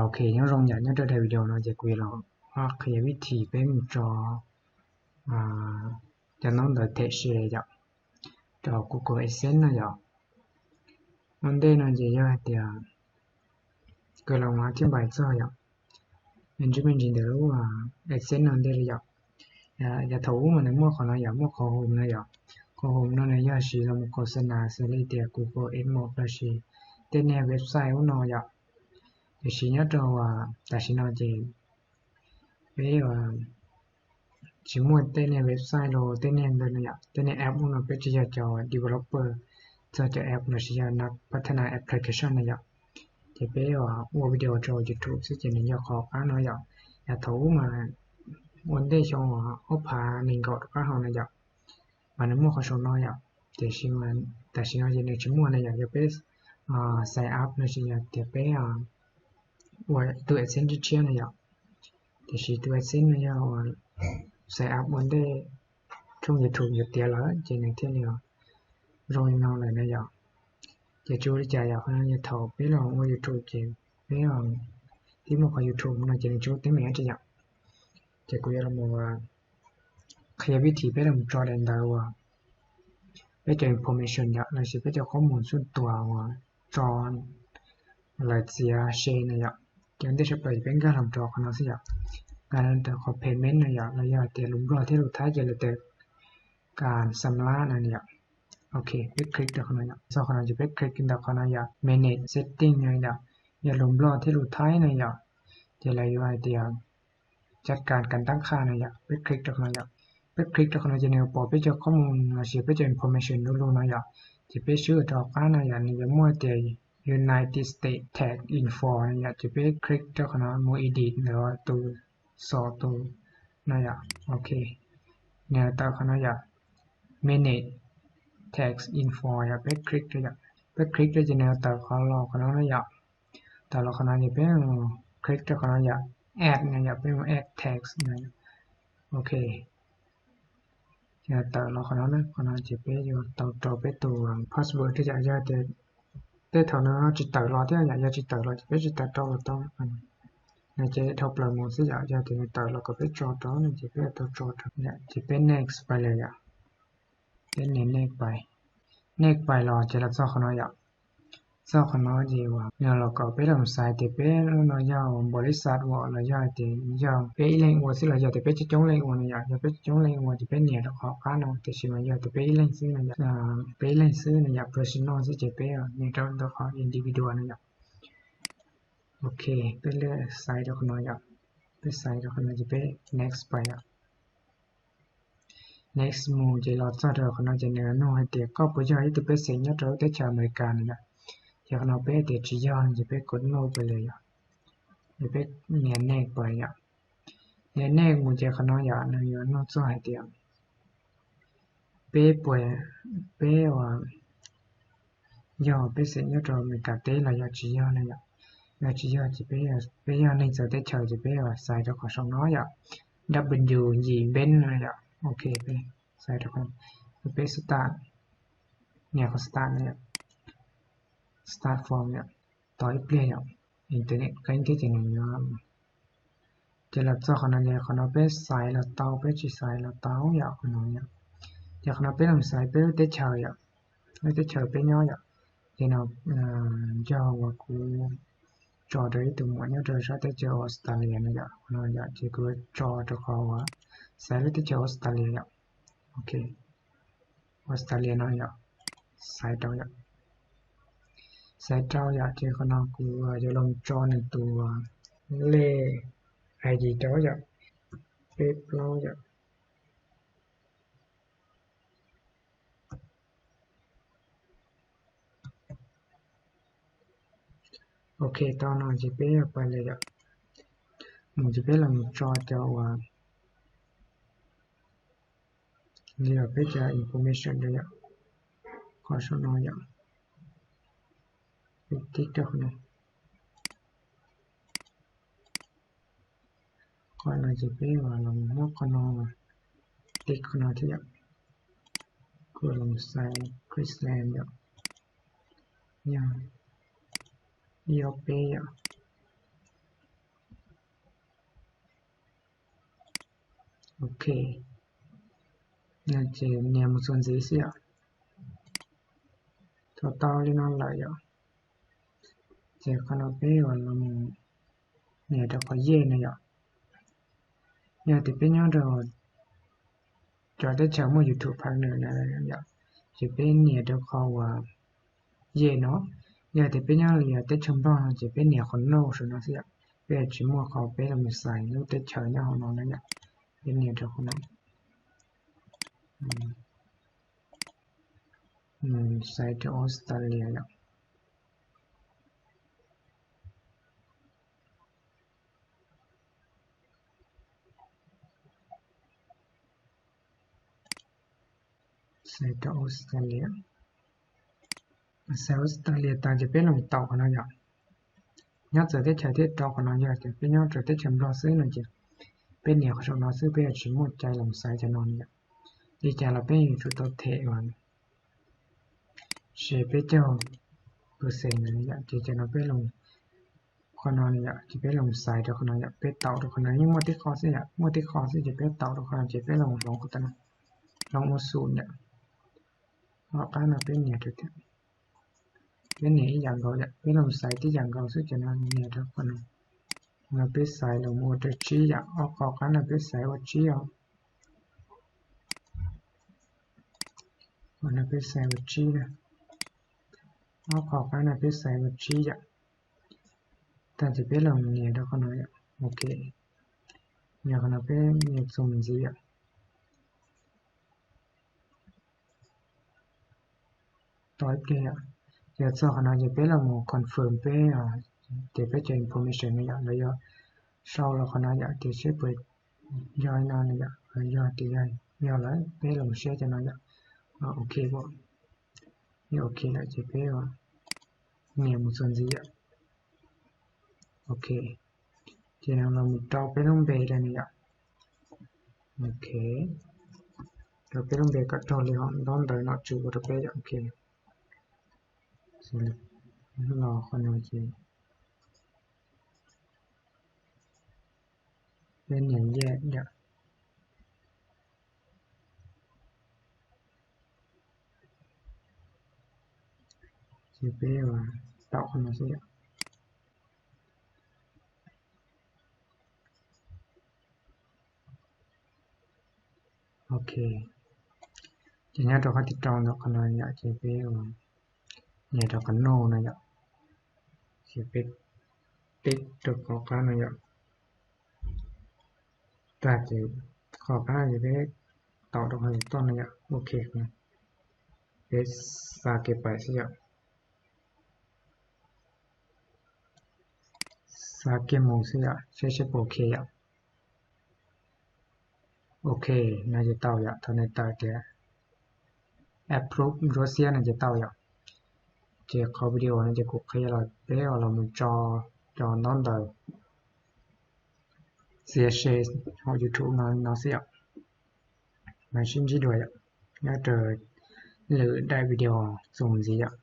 Ok, nyob zoo yom, nyob rau daim video no ces kuv yuav los qhia vib thim peb mus tso cov ntaub ntawv them share yom, rau Google AdSense no yom. Ua ntej no ces yog hais tias kawg los ua thiab npais txog yom, me ntsis me ntsis ntawm lub AdSense no ntej li yom. Yog thaum ub mas nws muaj qhov no yom, muaj qhov home no yom. Qhov home no nws yog siv los mus khos xa nas xws li tias Google AdMob lossis tej niag website ub no yom. Tiam sis nyob rau tam sim no ces peb tsis muaj tej niag website los tej niag ntawd no yom, tej niag app ub no peb tsis yog cov developer txog cov app lossis yog nav pab thab nas application no yom. Ces peb ua video rau YouTube xwb ces nws yog qhov qab no yom. Yog thaum ub mas ua ntej xyoo ob phav nees nkaum rov qab hauv no yom, mas nws muaj qhov saum no yom. Tiam sis tam sim no ces nws tsis muaj no yom, yog peb sign up lossis yog tias peb ua tus AdSense tshiab tshiab no yom. Tiam sis tus AdSense no yog sign up ua ntej tshooj YouTube yuav tiav lawm ces nws thiaj li zoo li no lawm no yom. Ces tsis ua li cas yom, qhov no yog thaum peb los ua YouTube ces peb twb muaj qhov YouTube no ces nws tsis ua teeb meem dab tsi yom. Ces kuv yuav los qhia vib thim peb los tso daim ntawv uas peb cov information yom, lossis peb cov qhob mus xuj tuas uas tso lawv txiav se no yom. Ces ua ntej tshaj plaws ces peb nkag los rau qhov no xwb yom, nkag los rau qhov payment no yom, los yog tias lus Nplog thiab lus Thaib ces lawv tias kam xam lab no yom. Ok, peb click rau qhov no yom, txog qhov no ces peb click ntawm qhov no yom, manage setting no yom, yog lus Nplog thiab lus Thaib no yom, ces lawv yuav hais tias caj kas kam tab qha no yom, peb click rau qhov no yom. Peb click rau qhov no ces nws yuav pom peb cov qhob mus lossis peb cov information du lug no yom. Ces peb swb rau qab no yom, nws yuav muaj tias United States tax info no yom, ces peb click rau qhov no mus edit ntawm tus xom tus no yom. Ok, nws tawm qhov no yom, manage tax info yom, peb click rau yom. Peb click rau ces nws tawm qhov los qhov no no yom. Tawm los qhov no ces peb click rau qhov no yom, add no yom, peb mus add tax no. Ok, tawm los qhov no, qhov no ces peb yuav tau rau peb tus password thiab yom. Yog tias tej thaum no tsis tawm los thiab yom, yog tsis tawm los ces peb tsis tau rau los tau. No ces dhau plaws mus xwb yom, yog tias nws tawm los kom peb tso rau no ces peb tau tso rau yom, ces peb next pais lawm yom. Peb nias next pais, next pais los ces los txog qhov no yom. Txog qhov no ces uas nws los kom peb los xaiv tias peb lub no yog npaum li xav ua los yog tias yog peb ib leeg ua xwb los yog tias peb coob coob leej ua no yom. Yog peb coob coob leej ua ces peb nias rau qhov qab no, tiam sis mas yog tias peb ib leeg xwb no yom, peb ib leeg xwb no yom, personal xwb ces peb nias rau ntawm qhov individual no yom. Ok, peb lam xaiv rau qhov no yom, peb xaiv rau qhov no ces peb next pais yom. Next mus ces los txog rau qhov no ces nws nug hais tias koj puas yog ib tug pej xeem nyob rau lub teb chaws Amelikas no yom. Ces qhov no peb tias tsis yog ces peb kov no pais li yom. Ces peb nias next pais yom. Nias next mus ces qhov no yom, nws yuav nug txog hais tias peb puas, peb uas yog pej xeem nyob rau Amelikas teb los yog tsis yog no yom. Yog tsis yog ces peb, peb yog neeg txawv teb chaws ces peb xaiv rau qhov saum no yom, W yim Bank no yom. Ok, peb xaiv rau qhov, peb start, nias qhov start no yom, start form yom, tos ib pliag yom, internet qeeb thiab ces nws yuav. Ces los txog qhov no ces qhov no peb xaiv los tau, peb tsis xaiv los tau yom, qhov no yom. Ces qhov no peb los xaiv peb lub teb chaws yom, lub teb chaws peb nyob yom. Ces no yog uas kuv tso rau ib tug muam nyob rau sab teb chaws Australia no yom, qhov no yom, ces kuv tso rau qhov uas xaiv lub teb chaws Australia yom. Ok, Australia no yom, xaiv rau yom. Xaiv rau yom, ces qhov no kuv yuav los tso nws tus lej I D rau yom, peb plaub yom. Ok, tau no ces peb pais lawm yom. Mus ces peb los tso cov uas li uas peb cov information rau yom, qhov saum no yom, peb tib rau qhov no. Qhov no ces peb los muab qhov no, tib qhov no thiab yom, kuv los xaiv Queensland yom, yog ib ob peb yom. Ok, ces nias mus txuas ntxiv xwb yom. Thaum tau li no lawm yom, ces qhov no peb ua los nias rau qhov yes no yom. Yog tias peb nyob rau cov teb chaws muaj YouTube partner na yom, ces peb nias rau qhov uas yes no. Yog tias peb nyob li teb chaws Nplog no ces peb nias qhov no saum no xwb yom. Peb tsis muaj qhov peb los xaiv lub teb chaws nyob hauv no na yom. Peb nias rau qhov no, xaiv rau Australia yom. Xaiv rau Australia. Xaiv Australia tas ces peb los tau qhov no yom. Nyob txawv teb chaws thiab rau qhov no, yog tias peb nyob rau teb chaws Nplog xwb no ces peb nias qhov saum no xwb, peb yuav tsis muaj cai los xaiv cov no li yom. Li cas los peb yuav tsum tau them uas se peb caug percent no yom. Ces cov no peb los, qhov no yom, ces peb los xaiv rau qhov no yom, peb tau rau qhov no, yeej muaj tib qho xwb yom, muaj tib qho xwb ces peb tau rau qhov no ces peb los hloov qhov no, hloov ua xum yom. Ob qab no peb nias rau thiab, peb nias ib yam nkaus yom, peb los xaiv tib yam nkaus xwb ces no nias rau qhov no. No peb xaiv los ua rau tsib yom, ob qho qab no peb xaiv ua tsib os. Qhov no peb xaiv ua tsib na, ob qho qab no peb xaiv ua tsib yom. Tag ces peb los nias rau qhov no yom, ok. Nias qhov no peb nias txuas mus ntxiv yom. Tau ib pliag yom, ces txog qhov no ces peb los mus confirm peb tias peb cov information no yom, lawv yuav sau los qhov no yom, tias seb puas yog no no yom, yog tias yog lawm peb los mus saib cov no yom. Ok, yog ok lawm ces peb nias mus txuas ntxiv yom. Ok, ces no los mus rau peb lub npe li no yom. Ok, rau peb lub npe kom raug li hom ntaub ntawv no tso ua rau peb yom. Ok, los qhov no ces peb nias yes yom. Ces peb tau qhov no xwb yom. Ok, ces nyob rau qhov tib rau ntawm qhov no yom, ces peb nias rau qhov no no yom, ces peb tib rau qhov qab no yom. Tag ces qhov qab no ces peb tau rau qhov toj no yom. Ok, peb xa kev pais xwb yom. Xa kiag mus xwb yom, saib seb puas ok yom. Ok, no ces tau yom, thaum nws tawm tias approve ntsuab xiab no ces tau yom. Ces qhov video no ces kuv qhia los peb los mus tso cov ntaub ntawv txiav se hauv YouTube no no xwb yom. Mam sib ntsib dua yom, nyob rau lwm daim video txuas ntxiv yom.